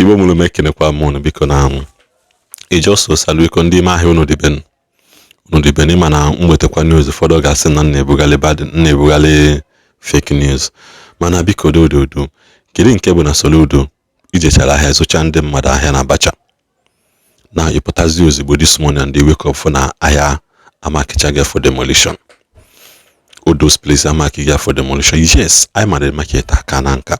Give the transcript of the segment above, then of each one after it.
Igbo mụrụ m, ekenekwa m unu. Biko na ijoso saluiko ndị ime ahịa unu dịben, unu dịben. Ịma na m wetakwa news, ụfọdụ ga-asị na m na-ebugharị bad, m na-ebugharị fake news, mana biko dododo, kedu nke bụ na Soludo ijechara ahịa zụcha ndị mmadụ ahịa na Abacha na ịpụtazi ozugbo this morning and they wake up for na ahịa amakichaga for demolition, all those places amakiga for demolition? Yes, anyị mara market aka na nka.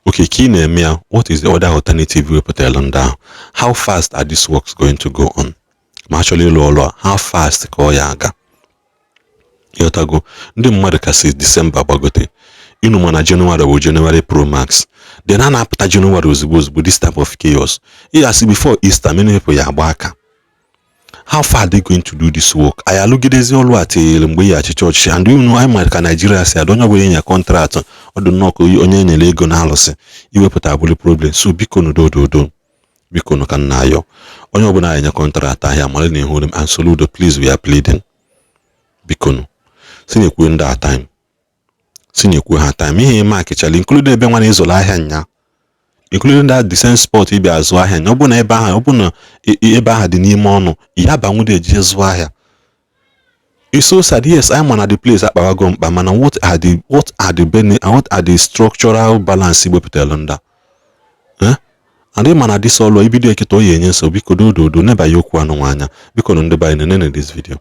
Okay, ka ị na-eme ya, what is the other alternative wepụtara ndị ahụ? How fast are these works going to go on? Ma achọrọ ịlụ ọrụ a, how fast ka ọ ya aga? Ịghọtago? Ndị mmadụ kasị Disemba gbagote ịnụ, mana Jenụwarị bụ Jenụwarị Pro Max, then a na-apụta Jenụwarị ozugbo ozugbo, this type of chaos. Ị asị before Easter, many people ya agba aka. How far are they going to do this work? Anyị alụgidezi ọlụ a tinyere mgbe ya achịcha ọchịchị, and you know anyị mara ka Naijiria si adị. Onye ọbụla enye contract, ọ dị nnọọ ka onye enyere ego na alụsị iwepụta abụrụ problem. So biko nudododo, biko nụ, ka nna ayọ onye ọbụla enye contract ahịa mara na ihu m. And Soludo, please, we are pleading, biko nụ, si na-ekwu ndị a time, si na-ekwu ha time. Ihe makịchala, including ebe nwa na-ezụrụ ahịa nya, including that the same spot ịbịa azụ ahịa nya. Ọ bụ na ebe ahụ, ọ bụ na ebe ahụ dị n'ime ọnụ ya banwude eje zụọ ahịa. It's so sad. Yes, anyị ma na the place akpawago mkpa, mana what are the structural balance wepụtara ndị a? And ị ma na this ọlụ ibido eketa ọ ya enye nsogbu. Biko dododo, nebanye okwu anụ nwa anya. Biko nụ, ndị be anyị, nene this video.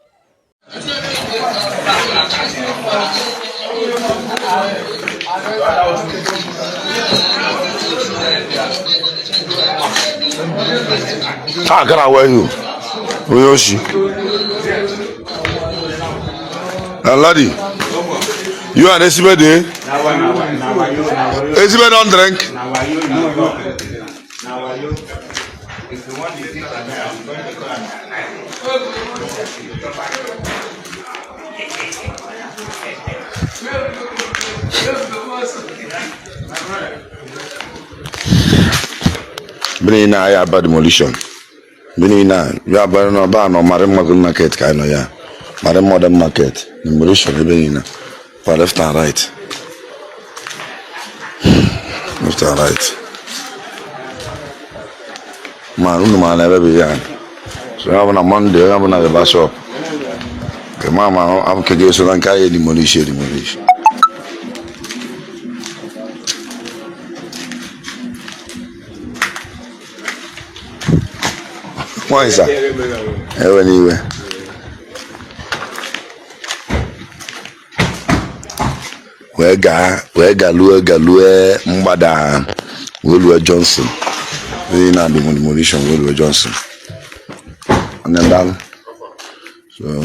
Ha gara where you onye oshi. Ladi, you and Esibe dey? Esibe don drink? Mmiri na ya aba demolition. Mmiri na ya aba n'ọba anọ Marine Modern Market ka anyị nọ ya. Marine Modern Market demolition ebe niile. For left and right. Left and right. Ma unu ma na ebe bụ ya. So ya bụ na Monday onye ọbụla ga-eba shop. Nke ma ma nke ga-eso na nke anyị demolish demolish. Nwanyị sa ewe n'iwe. Wee gaa, wee galue galue mgbada, wee lue Johnson. Ndị na demolition wee lue Johnson. Nne, ndalụ. So